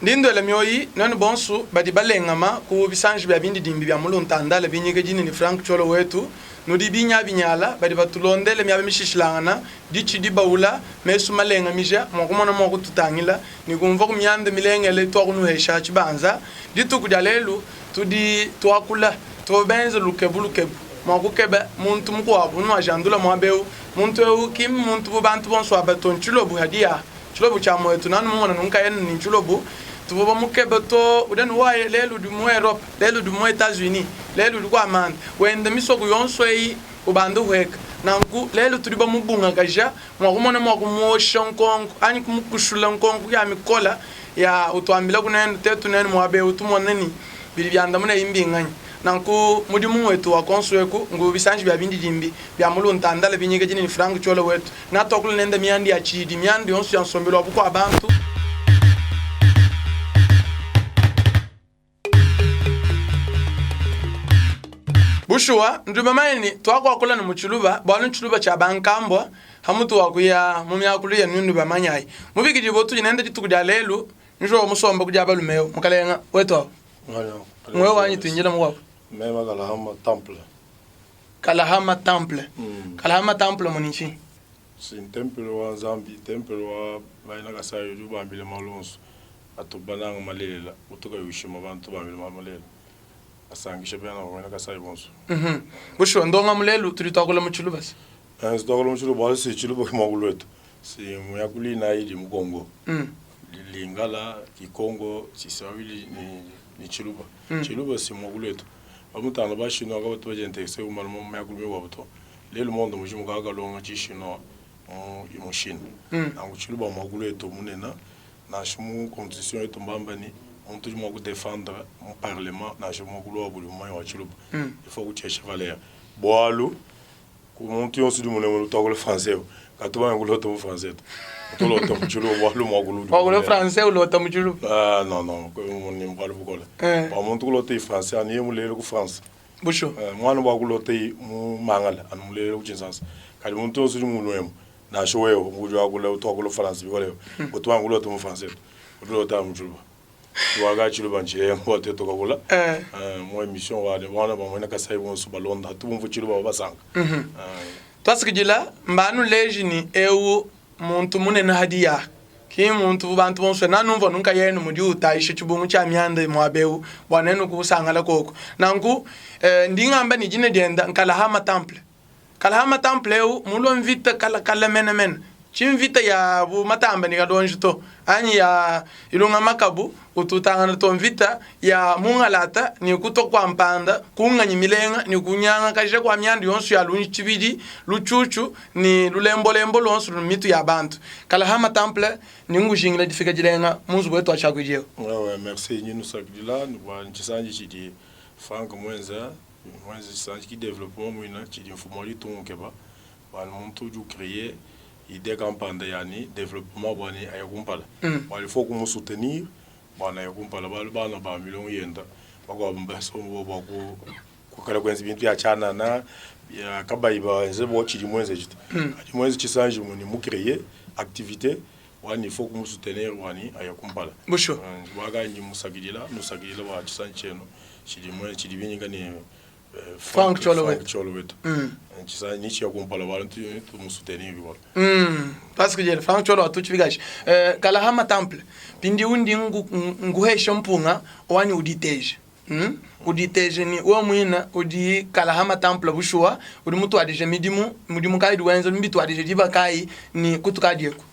Ndi nduela mioyi nuenu bonsu badi balengama ku bisanji bia bindidimbi bia mu luntandala binyike dina ne Franck Ciola wetu. Nudi binyabinyala badi batulondele miaba mishishilangana, ditshi dibawula, mesu malengamija mua kumona mua kututangila ne kumvua ku mianda milengele ituakunuhesha tshibanza. Dituku dia lelu tudi tuakula, tuvua benze lukebu lukebu mua kukeba muntu mukuabu unuajandula muaba eu. Muntu eu ki mmuntu bu bantu bonso aba to, ntshilobu hadiya, tshilobu tshia muetu nanu mumona nunkayenu ne ntshilobu. Tuvua bamukebe to udi anu waye lelu udi mu Europe, lelu udi mu Etats-Unis, lelu udi ku Amande, wenda misoko yonso eyi ubanda uhueka. Nanku lelu tudi bamubungakaja mua kumona mua kumuosha nkonko anyi kumukushula nkonko ya mikola ya utuambila kunenu tetu nenu muaba eu tumone ni bidi biandamuna eyi mbinganyi. Nanku mudimu wetu wa konso eku ngu bisanji bia bindidimbi bia mu luntandala binyike dina ni Franck Ciola wetu natuakula nenda mianda ya tshidi mianda yonso ya nsombelu wa bukua bantu. Bushuwa, nudi bamanye ne, tuakuakula ne mu tshiluba, bualu ntshiluba tshia bankambua, hamutu wa kuya mu miakulu ya nuenu bamanye ayi. Mubikidibue utudi nende dituku dia lelu, njowa musomba ku dia balume eu, Mukalenga wetu awu. Ngwewe wanyi tuinjila mukuabu. Mema Kalahama Temple. Kalahama Temple. Kalahama Temple muni ntshinyi? Si ntempelo wa Nzambi, ntempelo wa baena Kasai udi ubambila malu onso atu bananga malelela, utu kayi ushima bantu, ubambila malu malelela, asankisha bena muena Kasai bonso. Bushuwa ndongamu lelu tudi tuakula mu tshiluba se? Tudi tuakula mu tshiluba bualu si tshiluba ke muakulu wetu, si miakulu inayi idi mu Congo, Lingala, Kikongo, Tshiswahili ne Tshiluba. Tshiluba si muakulu wetu. Bamutangila ba Chinois kabatu badientexte ku malu miakulu mikuabu to. Lelu monde mujima kakalonga tshi chinois mu Chine. Nanku tshiluba muakulu wetu munene nansha mu constitution yetu mbamba ne muntu udi mua ku defendre mu parlement nansha muakulu wa budi mumanye wa tshiluba. Il faut kutshesha valeur bualu ku muntu yonso udi munene utuakula français eu katu banga kulota mu français to. Utulota mu tshiluba bualu muakulu udi Wakula français ulota mu tshiluba. Ah non non ni bualu bukole. Bua muntu kulota français anu yeye mulele ku France. Bushuwa. Muana bua kulota mu mangala anu mulele ku Tshinsansa. Kadi muntu yonso udi munuemu nansha wewe udi wakula utuakula français bikole eu utu wanga kulota mu français to. Udi ulota mu tshiluba. Tuaka tshiluba ntshilenga bua tuetu kakula mu emission wa bana ba muena Kasai bonso balonda tubumvue tshiluba basanka. Tuasakidila mbanuleji ni eu muntu munene hadiya ki muntu bu bantu bonso nanumvua nunkayenu mudi utayisha tshibungu tshia mianda muaba eu bua nenu kusangala koko nanku ndi ngamba ni dina dienda nkalahama temple Kalahama temple eu mulua mvita kala kala menemene tshi mvita ya bu matamba ne kalonji to anyi ya ilunga makabu ututangana to mvita ya mungalata ne kutua kua mpanda ku nganyi milenga ne kunyangakaja kua mianda yonso ya lunji tshibidi lutshutshu ne lulembolembo luonso lu mitu ya bantu. Kalahama temple ne ngujingila difika dilenga mu nzubu wetu wa tshiakuidi eu. Wewe merci nyi nusakidila bua tshisanji tshidi Franck muenza muenza tshisanji ki developpement muina tshidi mfumu wa ditunga ukeba bua muntu udi ucreer idee kampanda yani developpement bua ne aya kumpala bua il faut kumu soutenir bua ne aya kumpala bualu bana ba milongo yenda bakuabu mbasomba bua kuikala kuenza bintu bia tshianana bia kabayi benze bua tshidi muenze etshi to kadi muenze tshisanji ne mu creer activite wani il faut kumu soutenir bua ne aya kumpala Bushuwa. Bualu ndi musakidila nusakidila bua tshisanji tshienu tshidi mue tshidi binyika ne Franck Ciola wetu. Ciola wetu. Tshisanji ni tshia kumpala bualu tu soutenir bikole. Parce que Franck Ciola watu tshibigashi. Kalahama Temple. Mpindieu ndi nguhesha mpunga wanyi uditeje. Uditeje ni wewe muine udi Kalahama Temple bushuwa udi mutuadije midimu, mudimu kayi udi wenza, mbituadije diba kayi ni kutukadi eku?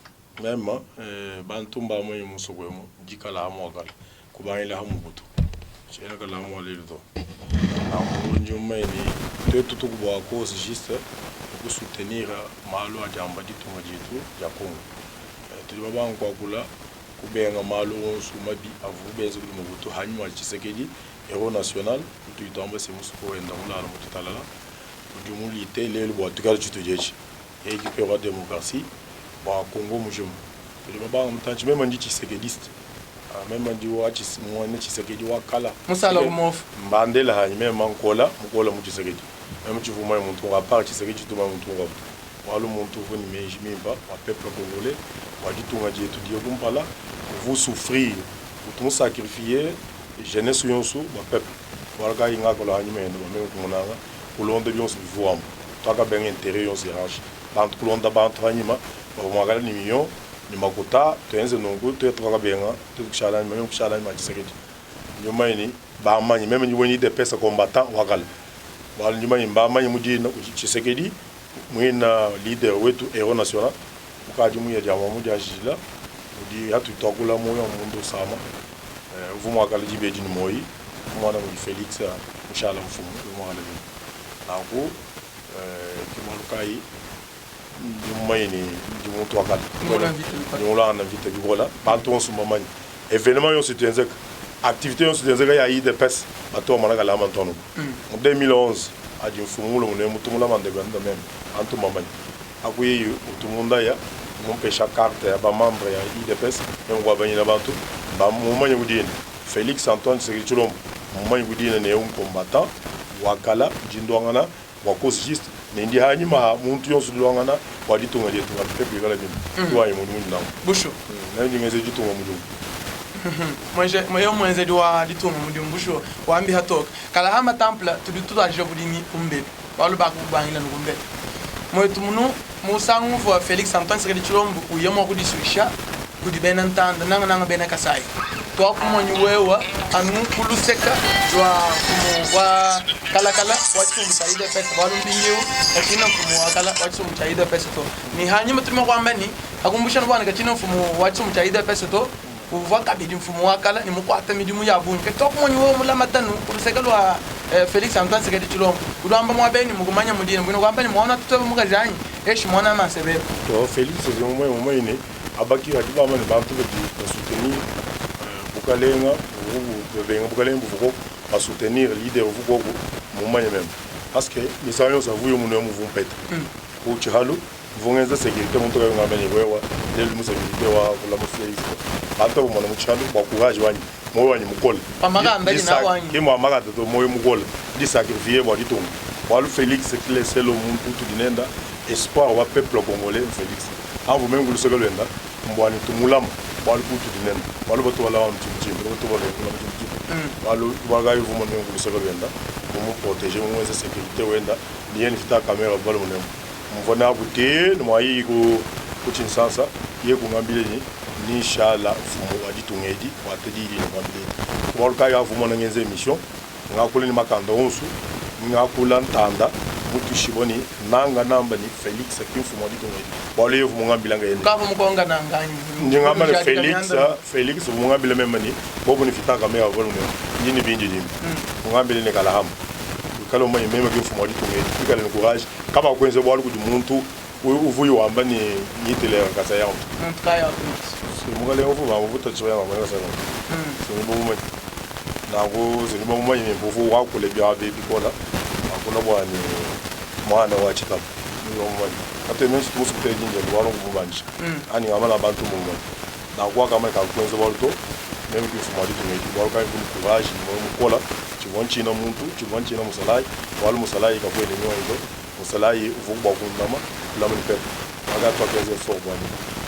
Mema bantu mbamanye musoko emu ndi Kalahama wa kala kubangila ha Mobutu tshiena Kalahama wa lelu to. Nanku ndi mumanye ne tuetu tuku bua cause juste ku soutenir malu adi amba ditunga dietu dia Congo. Tudi babanga kuakula kubenga malu onso mabi avuabu benze kudi Mobutu hanyima wa Tshisekedi heros national utudi tuamba se musoko wenda mulala mu tshitalala udi mulite lelu bua tuikale tshitudi etshi. Yeye ki pere wa democratie bua Congo mujima. Tudi babanga mutantshi meme ndi tshisekediste. Meme ndi wa muena Tshisekedi wa kala. Musala ku mofu. Mbandela hanyi meme nkola mukola mu Tshisekedi. Meme tshivua mumanye muntu a part Tshisekedi tshitu mumanye muntu mukuabu to. Bualu muntu uvua ne meji mimpa bua peuple congolais, bua ditunga dietu diye kumpala, uvua usouffrir. Utu musacrifier jeunesse yonso bua peuple. Bualu kayi ngakalua anyima yende bua meme kumunanga, kulonda bionso bivuamu. Tuakabenga interet yonso ya hanshi. Bantu kulonda bantu anyima bavua muakala ne millions ne makuta tuenze nunku tuetu tuakabenga tuetu kushala anyima meme kushala anyima ya Tshisekedi. Ndi mumanye ne bamanye meme ndi muena UDPS combattant wa kala. Bualu ndi mumanye mbamanye mu dina kudi Tshisekedi muina leader wetu heros national ukadi muya dia mua mudianjidila udi atu tuakula moyo wa muntu usama uvua muakala diba edi ne moyi kumona mudi Felix mushala mfumu uvua muakala bimpe nanku ke bualu kayi ndi mumanye ne ndi muntu wa kale ndi mulwangana mvita bikola bantu bonso mbamanye evenement yonso itu yenzeka activité yonso itu yenzeka ya UDPS batu bamona kalama ntono mu 2011 adi mfumu mulu mune mutumula mandeko ya meme antu mbamanye akuyi utu mundaya mumpesha carte ya ba membre ya UDPS meme kuabanyina bantu bamumanye kudini Felix Antoine Tshisekedi Tshilombo mumanye kudini ne un combattant wakala jindwangana bua cause juste ne ndi hanyima ha muntu yonso dilwangana bua ditunga dietu bua peuple ikala bimpe tuwanyi mudimu ndi nangu Bushu. Nani ndi ngenza ditunga mudimu. Mwenje yo mwenzedi wa ditunga mudimu bushu wambi hatoka kala hama templa tudi tutuadija budimi kumbelu bualu bakubangila nu kumbelu mwetu munu musangu wa Felix Antoine Tshisekedi Tshilombo uya mua kudisuisha kudi bena ntanda nanga nanga bena Kasai twakumonyi wewa anu kuluseka lwa mfumu wa kalakala wa tshisumbu tshia UDPS bualu mpindieu katshina mfumu wa kala wa tshisumbu tshia UDPS to ni hanyima tudi mua kuamba ni akumbusha bwana katshina mfumu wa tshisumbu tshia UDPS to uvua kabidi mfumu wa kala ni mukuata midimu ya bungi kadi twakumonyi wewe mulamatanu kuluseka lwa Felix Antoine Tshisekedi Tshilombo udi wamba muabeni mukumanya mudini bwino kwamba ni mwana tutweba mukaji anyi eshi mwana mansebeba to Felix mumwe ne abaki badi bamane bantu badi basoutenir bukalenga babenga bukalenga buvuko basoutenir leader uvukoku mumanye meme parce que misango yonso avuye muno muvu mpeta ku tshihalu mvungenza sécurité muntu kayo ngamba ni wewa lelu mu sécurité wa kulama Felix bantu bomona mu tshihalu bua courage wanyi moyo wanyi mukole Pamakanda dina wanyi. ke mwa makanda to moyo mukole di sacrifier bua ditunga bualu Felix kileselo muntu tudinenda espoir wa peuple congolais Felix amvu mengu luseke lwenda mbwani tumulama bualu kutu dinenda bualu batu balama mutshimutshimbu batu balekula mutshimutshimbu bualu bwakayi vuma mengu luseke lwenda mumu protéger mumwenza sécurité wenda niye nifita kamera bualu munemu mvona bute mwayi ku kuchinsansa ye kungambile ni nishala mfumu wa ditunga edi watedili ngambile bualu kayi avuma nangenza émission ngakula ni makanda onso ngakula ntanda mutushibwa ni nanga namba ni Felix ki mfumu wa ditunga edi bualu ye mfumu ngambila nga yende ukava mukonga nanganyi ndi ngamba ni Felix Felix mungambile meme ni bobo ni fita kamera bolu ne ndi ni bindi dimi mungambile ni kalahama kala umanye meme ki mfumu wa ditunga edi ikale ni courage kaba kwenze bualu kudi muntu uvuye wamba ni nyitele kasa yangu muntu kaya kuti mukale uvuva uvuta tshiba yanga kasa yangu sinibo nangu sinibo mumanye mvuvu wakule bya bikola akula bwani mwana wa chitabo nibo mumanye ate menshi tumusukutele jinja lwalo ngumubanje ani ngama na bantu mumanye nangu akamanye kakwenza bwalu to meme kifuma ditunga edi bwalu kayi vuni courage ni mukola tshivua ntshina muntu tshivua ntshina musalayi bualu musalayi kakwene nywa ito musalayi uvuku bua kundama kulama ni pepe aka twakenza effort bwani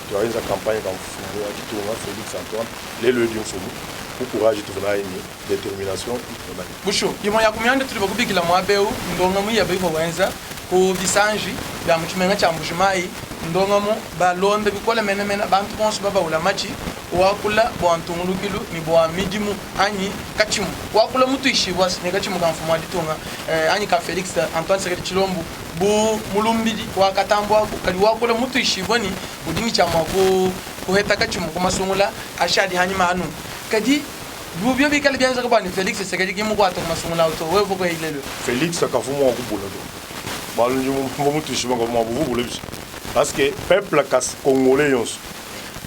twakenza campagne ka mfumu wa ditunga Felix Antoine lelo edi mfumu ku courage tuvunayi ni détermination ituvunayi bushu imwe ya kumyanda tuli bakubikila mwabeu ndonga muyabe ivo wenza ku bisanji bya mutshimenga tshia Mbujimayi ndongamu balonda bikola menemene bantu bonso babaula matshi wakula bua ntungulukilu ni bua midimu anyi katshimu wakula mutuishibwa ne katshimu ka mfumu wa ditunga anyi ka Felix Antoine Tshisekedi Tshilombo bu mulumbidi wa katambu aku kadi wakula mutuishibwa ni udingi tshia mua kuheta katshimu kumasungula ashadi hanyima anu kadi bubyo bikale bianza bwa ni Felix Tshisekedi kimukwata kumasungula auto wewe vuko ilelo Felix akafumu wa kubula to bualu ndi mutuishibwa nga buvubula bishi parce que peuple kas congolais yonso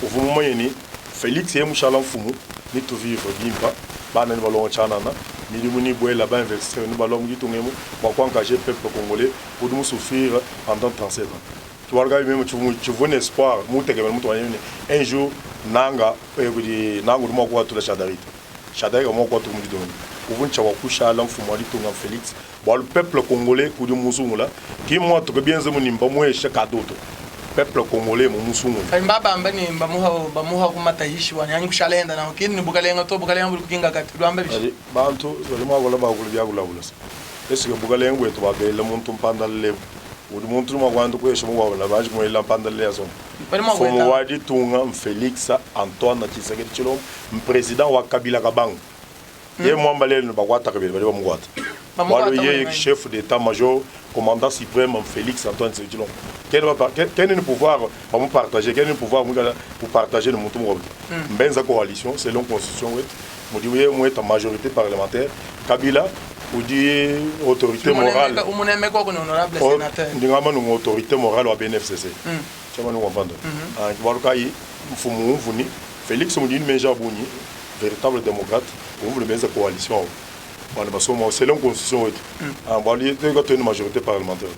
uvua mumanye ni Felix ye mushala mfumu ni tuvivre bimpa bana ni balonga tshianana milimu ni bwela ba investisseur ni balonga ditunga emu bua kuencourager peuple congolais udi musouffrir pendant 37 ans tubaluka meme tshivua ne espoir mutekemene mutu wanyene un jour nanga kudi nanga udi mua kuatula Shadary Shadary ka mua kuatula mu ditunga uvua ntshia wa kushala mfumu wa ditunga Felix bualu peuple congolais kudi musungula ki muatuka bienze munimba muesha kadoto. Peuple congolais mumusungula. Kadi mbabamba ne mbamuha bamuha ku matahishi wani anyi kushala enda naho kini ni bukalenga to bukalenga budi kukinga kati luamba bishi. Kadi bantu badi mua bakula biakulakula se est-ce que bukalenga bwetu babela muntu mpandalele udi muntu mua kuanza kuesha mukuabo na banji kumuelela mpandalele ya somba. Badi mua Mfumu kueta. wa ditunga Felix Antoine Tshisekedi Tshilombo mpresident wa Kabila Kabanga. Ye mwamba lelo bakwata kabila badi bamukwata. Bamukwata Bwalo yeye mwenye. chef d'état major commandant suprême Félix Antoine Tshisekedi Tshilombo. Kene ba kene ni pouvoir ba mu partager kene ni pouvoir mukala pour partager ne muntu moko. Mbenza coalition selon constitution wetu. Mudi ye mweta majorité parlementaire Kabila udi autorité morale. Umunemeka wako ni honorable sénateur. Ndingama nungu autorité morale wa BNFCC. Chama nungu comprendre. Ah bwalo kai mfumu umvuni Félix mudi menja bunyi véritable démocrate umvuni benza coalition. Bana basoma selon constitution wetu. Ah bwalo ye to une majorité parlementaire.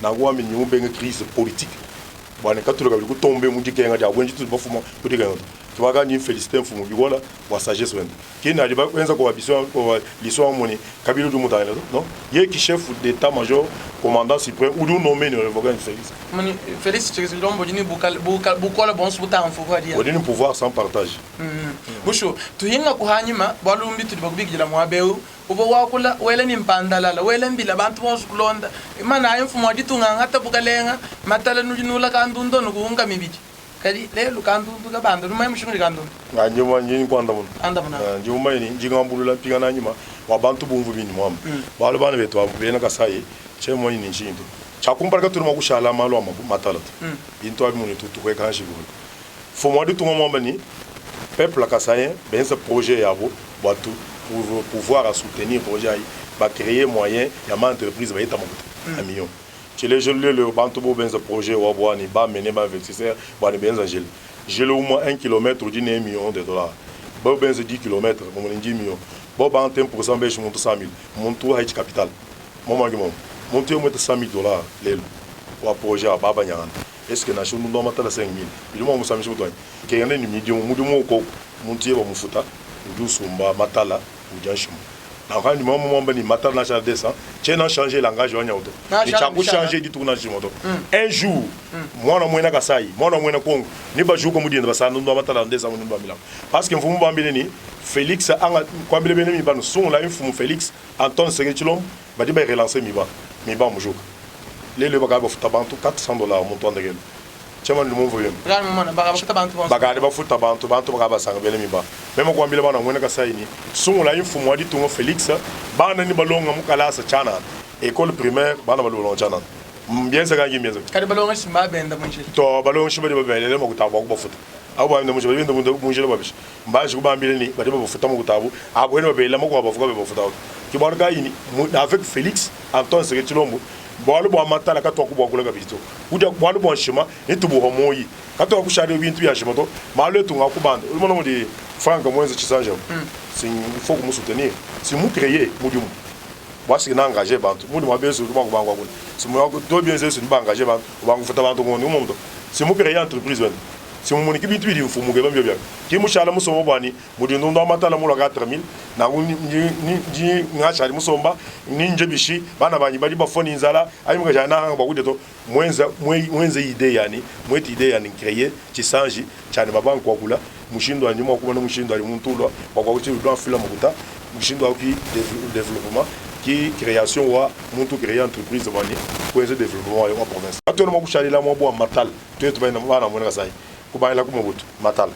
Nangu wami ni umbenga crise politique. Bwana katuleka bili kutombe mudikenga dia bwenji tu bafuma kudikenga. Tubaka ni féliciter mfumu bikola wa sagesse wende. Kina ali bakwenza coalition coalition moni Kabila du mutangela non ye ki chef d'état-major commandant suprême ou du nommé ne révoquer Félix. Muni Felix Tshisekedi Tshilombo ni bukal bukal bukola bonso butamfu kwa dia. Odi ni pouvoir sans partage. Bushu tuhinga kuhanyima bwalumbi tudi bakubikila mwabeu ubo wakula wele ni mpandalala wele mbila bantu bonso kulonda imana ayo mfumo waditunga ngata bukalenga matala nujinula kandundu nukuunga mibidi kadi lelu kandundu kabanda numai mushimuli kandundu Nganyuma njini kwanda muno. anda muna Njuma ni njingambulula mpinga nanyuma wa bantu bumvu bini mwamba. Balo bana betu bena kasai chemo ni nchinto. Chakumpara katuli makushala malo ama matala. Bintu abi muni tutukwe kanshi bulu. Mfumu waditunga mwamba ni peuple kasaïen benza projet yabo batu pour pouvoir à soutenir projet ayi ba créer moyen ya ma entreprise ba yeta makuta a million. Tshile lelo bantu bo benza projet wa bwani ba mener ba investisseur bwani benza gel. Gel au moins 1 km di 1 million de dollars. Bo benza 10 km mo 10 millions. Bo ba 1% besh muntu 100 000. Muntu haïti capital. Mo ma mo. Muntu yo 100 000 dollars lelo wa projet wa baba nyana. Est-ce que na shondo matala 5 000. Bilimo musamisha mutwani. Kengane ni midimu mudimu ko muntu ye bamufuta udi usumba matala udi nshimu. Na kandi mwa mwamba ni matala na cha 200, tchena changer langage wa nyauto. Na Ni cha- cha changer dit na nshimu to. Un jour mwana mwena Kasai, mwana mwena Kongo, ni bajuko mudinda basana ndo matala 200 ndo bamila. Parce que mfumu bambile ni Félix anga kwambile bene mi banu sungula mfumu Félix Antoine Tshisekedi Tshilombo badi ba relancer miba. Miba mujuka. Lelo bakaba bafuta bantu 400 dollars muntu andegelo. Chama ndi mumvu yenu ngani mumona bakabafuta bantu bonso bakali bafuta bantu bantu bakabasanga bele miba meme kwambile bana ngwene kasaini sungula imfumu wa ditunga Félix bana ni balonga mukalasa chana école primaire bana balonga chana mbienza kangi mbienza kadi balonga shimba benda munjila to balonga shibali babele makutabo akubafuta abo bambe mujibali bende mundu munjila babishi mbaji kubambile ni bali bafuta mukutabo abo ene babele makwa bafuka bafuta kibwaru kaini avec Félix Antoine Tshisekedi Tshilombo bwalu bwa matala katwa kubwakula kabito kuja bwalu bwa nshima nitubuha moyi katwa kushari bintu ya shima to malu tunga kubanda ulimona mudi Frank Mwenze Chisanja c'est il faut que nous soutenir si nous créer mudimu bwasi na engager bantu mudi mwabesu tuma kubangwa kuna si mu to bien c'est ba engager bantu bangu futa bantu ngondi umuntu si mu créer entreprise wena si mu muniki bintu bidi mfumu ke bambyo bya ki mushala musomba bwani mudi ndo amatala mu 4000 na ni ni ngashali musomba ninje bishi bana banyi bali bafoni nzala ayi mukaja na bakude to mwenza mwenze idée yani mweti idée yani créer chisanji cyane babanku wakula mushindo anyuma kuba no mushindo ali muntulwa wakwakuti do afila mukuta mushindo aki développement ki création wa muntu créer entreprise bani kwenze développement wa province atona makushalila mwa bwa matal twetu bana bana mwana kasai kubaila kumobutu matal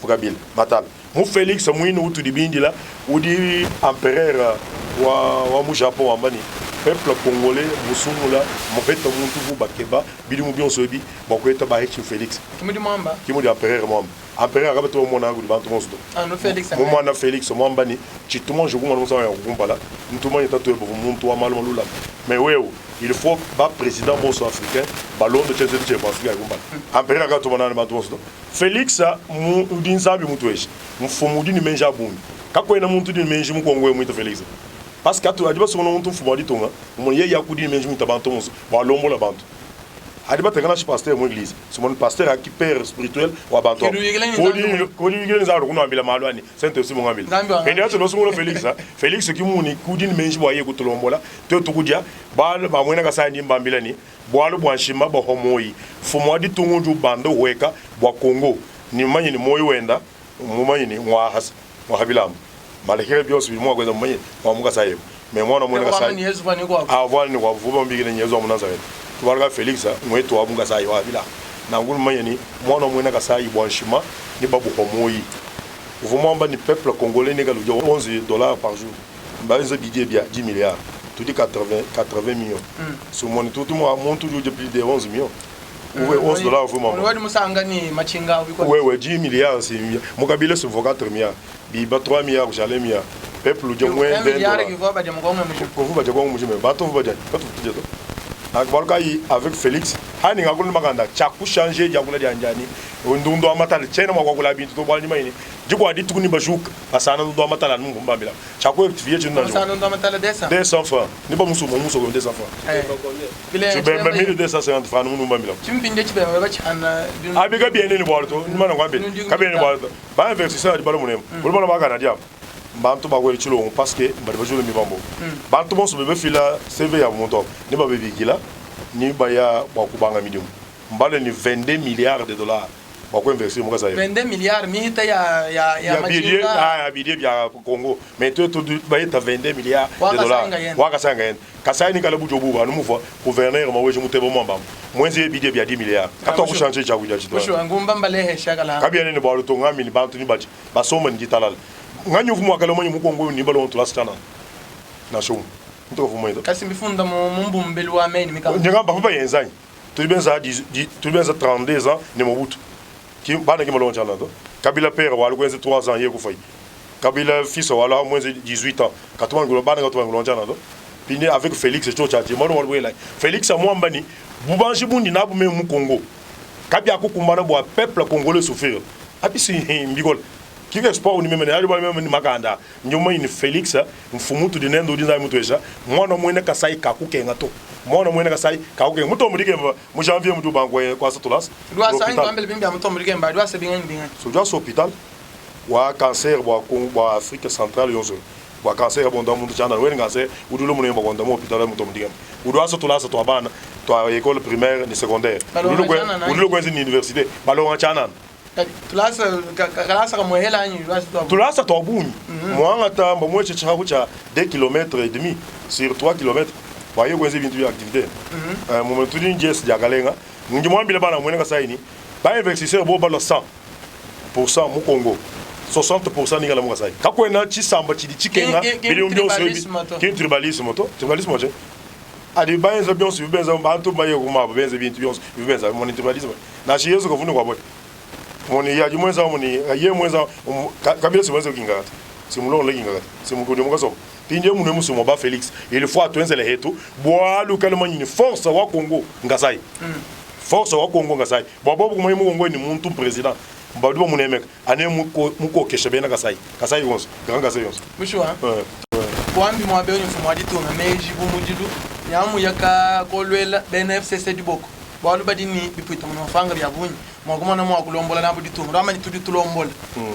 mukabila matal mu Félix mwini utu dibindila udi empereur wa wa mu Japon wambani peuple congolais musungula mupeta muntu bu bakeba bili mu bionso ebi bakweta ba Félix kimudi mwamba kimudi empereur mwamba empereur akabata omona kudi bantu bonso to ano Felix mu mwana Félix mwamba ni chituma jokuma musa ya kukumpala ntuma nyata to ebo muntu wa malu malula mais wewe il faut ba président bonso africain balondo tchezo tche ba afrika kumpala empereur akatuma na bantu bonso to Félix mu udi nzambi mutu eshi mfumu udi ni menja bungi kakwena muntu udi ni menji mukongo mwita Félix parce que atu adiba sono muntu mfumu aditonga mu ye yakudi ni menji mwita bantu bonso balombola bantu. Adi bateka nashi pasteur mu eglise. Simon pasteur aki père spirituel wa bantu. Kodi yikile nzambi kunuambila malu ani Saint Esprit mungambila. Ende atso losungula Felix. Felix ki muni kudi ni menji bwa ye kutulombola. Twetu kudia bana ba mwena Kasai ndi mbambila ni bualu bua nshima bua homoyi. Mfumu wa ditunga udi ubanda uhueka bua Congo ni mumanye ni moyo wenda mumanye ni ngwa bilamba malekere bionso bidi mua kuenza mumanye ngwa mu Kasai emu. Mais mwana mwena Kasai avua ni kwa vuba mbikile ni Yesu wa mu Nazareth. Tubalaka Felix mwetu wa mu Kasai wa bilamba. Nangu mumanye ni mwana mwena Kasai bua nshima ni babu homoyi. Uvua muamba ni peuple congolais ne kaludia 11 $ par jour. Mbayenze budget bia 10 milliards. Tudi 80 millions. Sumoni tutu mwa muntu udi plus de 11 millions. Uwe 11 $ uvuma. Wadi musanga ni machinga ubiko. Wewe 10 milliards c'est mukabile c'est 4 milliards. Biba 3 milliards jale milliards. Peuple udi moins 20 milliards qui va badia mkongo mujime. Kovu badia kongo mujime. Bato vu badia. Bato tuje to. Akbalka yi avec Félix hani ngakulu makanda chaku changer jakula janjani. Ndundu amatala chena mwakula bintu to bwali maini. Jiko adi tukuni bajuka asana ndundu amatala nungu mbambila. Chaku rectifier chinu na. Asana ndundu amatala 200. 200 francs. Ni ba musu musu ko 200 francs. Chibemba 1250 francs nungu mbambila. Chimpinde chibemba bachana. Abika bien ni bwalo ni mana ngwambe. Kabien ni bwalo. Ba investisseur di balo munemo. Bolo bana dia. Bantu bakwele chilongo parce que bari bajule mibambo. Bantu bonso bebe fila CV ya moto. Ni ba bebikila ni baya bwa kubanga midimu. Mbale ni 22 milliards de dollars. Bwa investir mu Kasai. 22 milliards mihita ya ya ya machinga. Ah ya budget ya Congo. Mais tout tout bayeta 22 milliards de dollars. Wakasanga yenda. Kasai ni kala bujo buba numufwa gouverneur maweje mutebo mwamba. Mwenzi budget ya 10 milliards. Katwa ku changer cha kuja chito. Mushu ngumba mbalehe shakala. Kabia nene bwa lutonga mi ni bantu ni baji. Basoma ni kitalala. Nganyu vumu akala mwenye mukongo ni balo ntula sitana. Na shumu. Ntoka vumu ndo. Kasi mifunda mu mbumbelu wa meni mika. Nyanga baba yenzanyi. Tulibenza tulibenza 32 ans ni Mobutu. Ki bana ki malonja ndo. Kabila père wala kwenze 3 ans ye kufai. Kabila fils wala mwenze 18 ans. Katuma ngulo bana katuma ngulonja ndo. Pini avec Félix Tcho Tchatchi mwana wala Félix amwamba ni bubanji bundi na bu mu Congo. Kabia kukumbana bwa peuple congolais souffrir. Apisi mbigol. Kike sport ni meme ali ba meme ni makanda. Nyuma ni Félix mfumutu dinendo dinza mutu esha. Mwana mwene Kasai kakukenga to. Mwana mwene Kasai kakukenga. Muto mudike mu janvier mutu banko kwa satulas. Dwa sa ngambele bimbi muto mudike mba dwa se binga binga. So dwa hôpital wa cancer bwa bwa Afrique centrale yonso. Bwa cancer bonda muntu chana weni cancer udulo munemba bonda mu hôpital muto mudike. Udwa satulas to abana to école primaire ni secondaire. Udulo kwe udulo kwe ni université. Balonga chana. Tulasa kalasa kamwehela anyi tulasa to. Tulasa to bunyi. Mwanga tamba mweche cha cha 2 km et demi sur 3 km. Bayo kwenze bintu ya activité. Moment tudi njes ya kalenga. Ngi mwambile bana mwene kasaini. Ba investisseur bo balo 100% mu Congo. 60% ni kala mu Kasai. Kakwena chisamba chidi chikenga bilion byonso ki tribalisme to. Tribalisme je. Adi bayenza byonso bibenza bantu baye kuma benza bintu byonso bibenza mon tribalisme. Na shi Yesu kavuni kwa boy. Moni ya jimwenza moni ye mwenza kabila simwenza kingakati. Simulongo kingakati. Simukudi mukaso. Pinde mune musumo ba Félix. Il faut atwenze le hetu. Bwalu kalema ni force wa Congo ngasai. Force wa Congo ngasai. Bwa bobu kumwe mu Congo ni muntu president. Mbadu ba munemeka. Ane muko kesha bena Kasai. Kasai yonso. Grand Kasai yonso. Mushwa. Kwambi mwabe onye mfumu aditunga meji bumudilu nyamu yaka kolwela bena FCC diboko. Bwalu badini bipwita mu mafanga bya bunyi. Mwakumana mwa kulombola nabo ditunga. Rama ni tudi tulombola.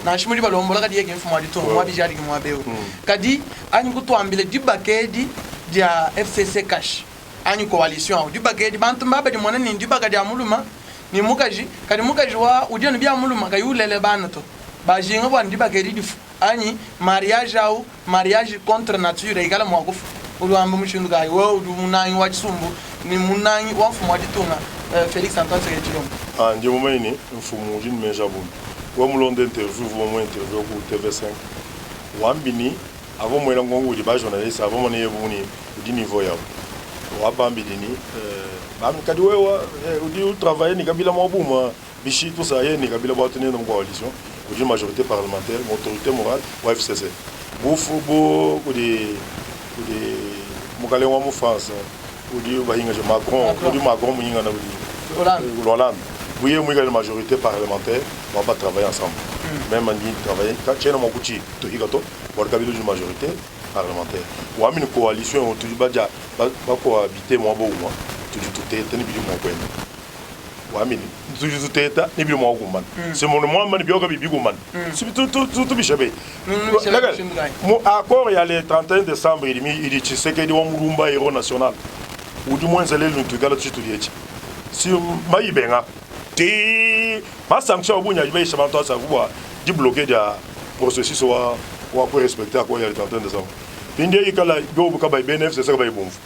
Na shimuli balombola kadi yeke mfumu aditunga mwa bijali ki mwabewe. Kadi anyi kutwambile dibakedi dia FCC cash. Anyi coalition au dibakedi bantu mbabe di mwana ni dibaka dia muluma ni mukaji kadi mukaji wa udiano bya muluma kayulele bana to. Bajinga bwa dibakedi difu. Anyi mariage au mariage contre nature igala mwakufu. Ulwamba mushindu kai we udu munanyi wa chisumbu ni munanyi wa mfumu wa ditunga Félix Antoine Tshisekedi Tshilombo. Ah ndi mumaini mfumu udi meja bunu. Wa mulonde interview vo mo interview ku TV5. Wambini avo mwela ngongo udi ba journaliste avo mone yebuni udi niveau yabo. Wabambi dini bam kadi wewa udi travailler ni kabila mabuma bishi tout ça ye ni kabila ba tenir dans coalition udi majorité parlementaire autorité morale wa FCC. Bufu bo udi udi mukale wa mu France udi bahinga je Macron udi Macron muhinga na udi Hollande. Hollande. Oui, moi, la majorité parlementaire, on va pas travailler ensemble. Même on dit travailler, quand tu es dans mon couchi, tu es gâteau, pour le cabinet d'une majorité parlementaire. Ou une coalition, tu dis, bah, bah, cohabiter, moi, bon, moi, tu dis, tout est, tu es, moi, Wambi ne, Tudi tuteta ne bidi mua kukumbana. Simone muamba ne bioka bidi bikumbana. Si tu tubisha be. Nubisha Leka, mushindu kayi? Mu accord ya le 31 décembre idi idi Tshisekedi wa Mulumba héros national udi muenze lelu tuikala tshitudi etshi. Si mayibenga ti ma sanction ya bungi adi bayisha bantu asa bua dibloquer dia processus wa ku respecter accord ya le 31 décembre. Pindie ikala biobu kabayi bena FCC kabayi bumvu.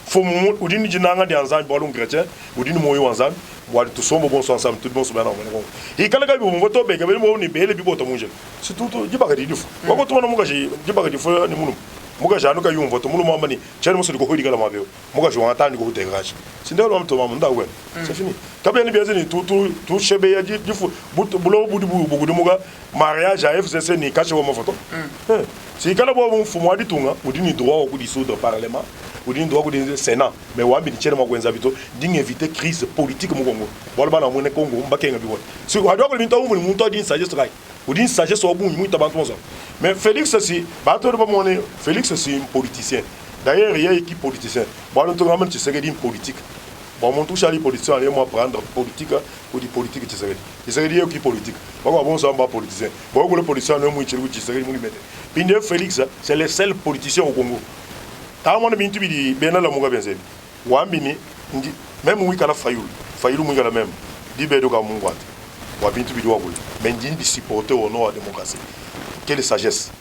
Mfumu udi ne dinanga dia Nzambi bualu nchrétien, udi ne muoyo wa Nzambi bua tusombe bonso ensemble, tudi bonso bana bena Kongo. Ikala kabi bumvua to beke bene ni bele bibota mu njila. Si tutu dibaka didi difu. Wako tumona mukaji dibaka difu ni mulume. Mukaji anu kayumvua to mulume wamba ni chani musu diko hidi kala mabeo. Mukaji wa tandi ko huteka kashi. Sindelo wa mtoma munda we. C'est fini. Kabia ni biazi ni tu tu tu shebe ya difu bulo budi bu bukudimuka mariage ya FCC ni kashe wa mafoto. Si kala bo mfumo wa ditunga udi ni droit wa kudissoudre parlement, udi ni droit kudissoudre sénat, mais wambi ni chene mwa bito ding éviter crise politique mu Congo. Bwalo bana mwene Congo mbakenga biko. Si hadi ko bintu mu muntu adi sagesse kai. Udi sagesse wa bungi muita bantu monso. Mais Félix si bato ba mone Félix c'est un politicien. D'ailleurs, il y a équipe politicien. Bwalo to ngamen Tshisekedi politique. Bon, mon touche à la politicien, allez moi prendre politique ou di politique Tshisekedi. Tshisekedi est équipe politique. Bon, bon, ça va politicien. Bon, le politicien no mu Tshisekedi mu limete. Pinde Félix, c'est le seul politicien au Congo. Tamona bintu bidi bena la muga benze. Wambi ni ndi même wikala Fayulu. Fayulu mwikala même. Di bedo ka mungu ate. Wa bintu bidi wakule. Mais ndi ndi supporter au nom de la démocratie. Quelle sagesse